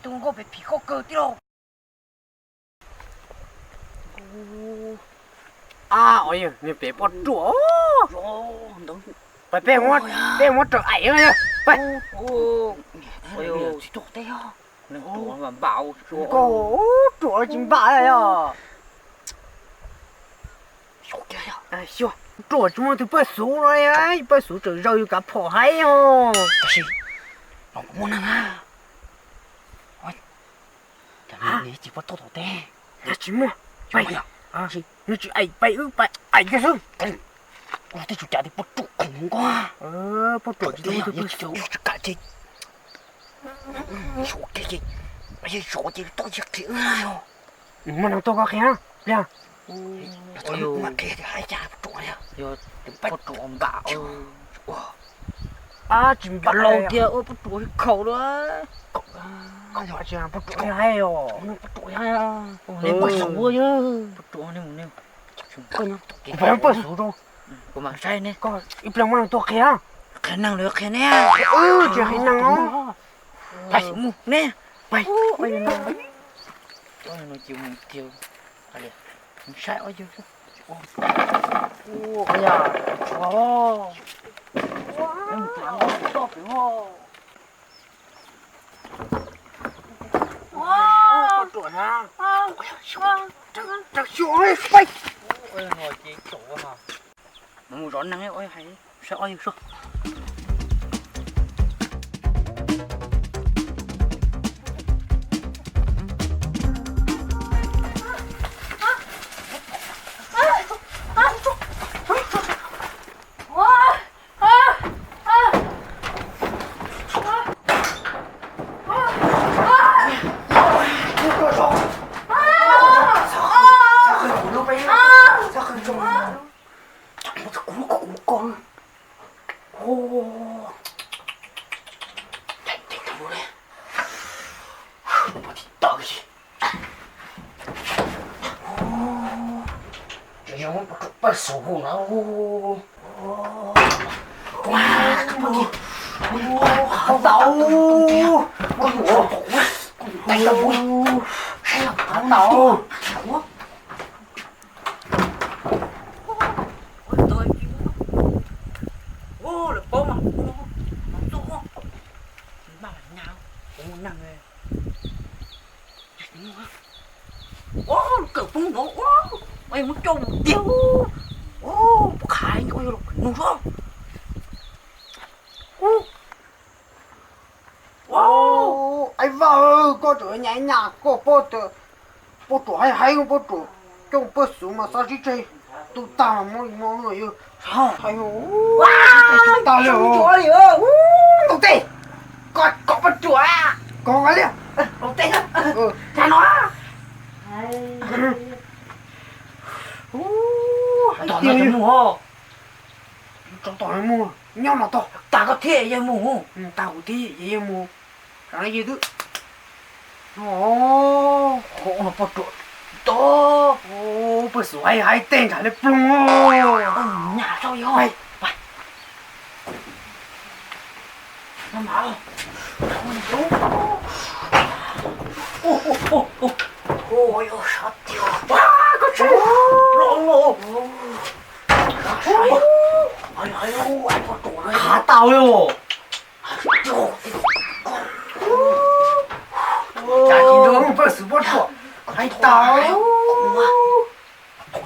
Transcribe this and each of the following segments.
Tus nkauj pem phim koj kawg tij laug. Ab, nws pem poj ruam. Peb, peb muab raws aim na. Peb, ruam tsis npam os. Ruam tsis muaj tus poj xuv no, poj xuv tseem zaws yus kav phom haib os. Tsis muaj, nws tsis aim, peb wb peb aim kiag xwb. Tej tsuas cas poj ruam khoom nkauj, poj ruam tsis muaj tus poj xuv. Muaj neeg tuaj koj qhia pliag. Poj ruam npam, ab tsis npam lauj tiag, poj ruam khaum lawm. Poj ruam haib os. Poj ruam, poj xuv rau. Kuv mam saib ne. Ib pliag muaj neeg tuaj qhia. Qhia neeg los qhia neb? Tsis qhia neeg os. Pais mus ne. Pais. Saib ob yawg. Poj ruam na. Rau xyuas pais. Mus zov neeg, saib ob yawg sua. Poj xuv hu na. Tau, tau. Lawv paub mas kuv no, mas tuaj, mas nyas, kuv mus neeg. Ua lub kawm poob no, ua, muab coj mus tiag, ua, pub qhav nyob yog los nug soj. Ua, Aiv Vaj, koj tseem nyas nyas koj paub tias poj ruam haib haib, poj ruam coj poj xuv mas xav sib tseg, tu tag mas muab muab no yog haib tag li. Ntaus teg, koj kom poj ruam, koj li, ntaus teg, tag no. Tog no mus, tog no mus, nyob no tog, tag koj thiab yawg mus, tag kuv thiab yawg mus, tsam no yawg twb, o, no poj ruam, poj xuv haib haib tej ntshav li ploog. Nyas tso yog. Koj tseem los, hav tau li os. Cas tsis nrog poj xuv poj ruam haib tau. Koj, koj,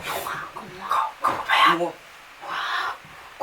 koj,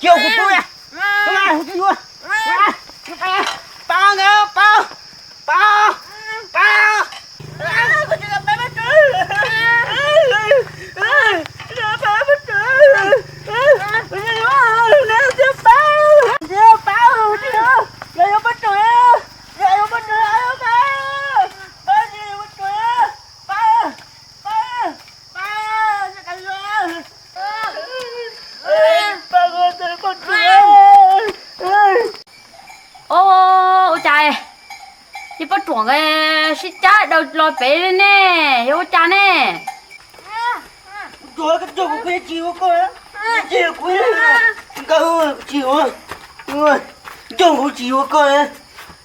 Cia kuv pw, pab nkawd, pab, pab, pab, pab, Ua cas yog poj ruam sib cab daws los pem li ne, yog ua cas ne? Nkauj, kuv tsis yuav koj, nkauj, kuv tsis yuav koj.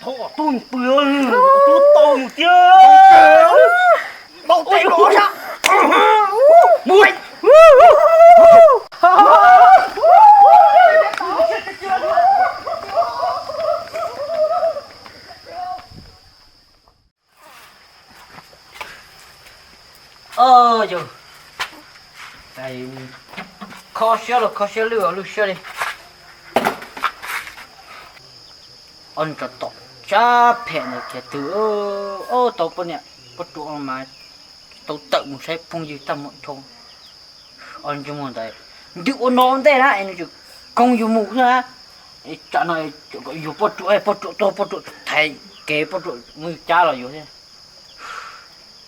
Thaub os, tub pw, tub tau mus tiag. Tau teb los sab. Mus. Os yog, kho siab los kho siab lwj os, lwj siab li. Ob niag tsov tom sab phem ntawd khiav twg, ob tau poj niam poj ruam mas tau tawm mus saib phooj ywg tag mus dhau. Ob niag ntsej muag ntawd, nws ua no ntej na es nws tseem koob yus mus xwb na. Tsam no yuav poj ruam, poj ruam tuag, poj ruam thaiv kev, poj ruam muab yus cab los yuav thiab.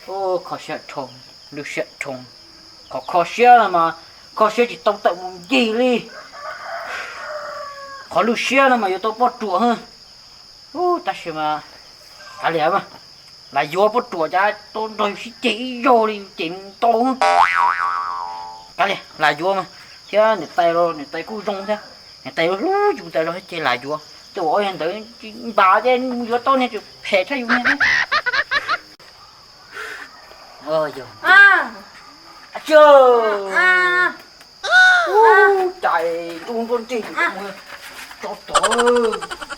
Kho siab dhau, lwj siab dhau. Qhov kho siab no mas kho siab tsis tau tawm mus ncig li. Qhov lwj siab no mas yuav tau poj ruam. Tab sis mas kav liam mas, lam yuav poj ruam cas tau nrog yus sib ceg ib zaug li, yus cem ntau. Kav liam lam yuav mas, thiab niam tais los niam tais kuj zoo thiab, niam tais los hlub yus tas zog thiab ces lam yuav. Tej uas ob yam ntawd npam ces yuav tau niag tseem phem tshaj yus niag thiab. Cais ntuj nruab nrig, tso tod.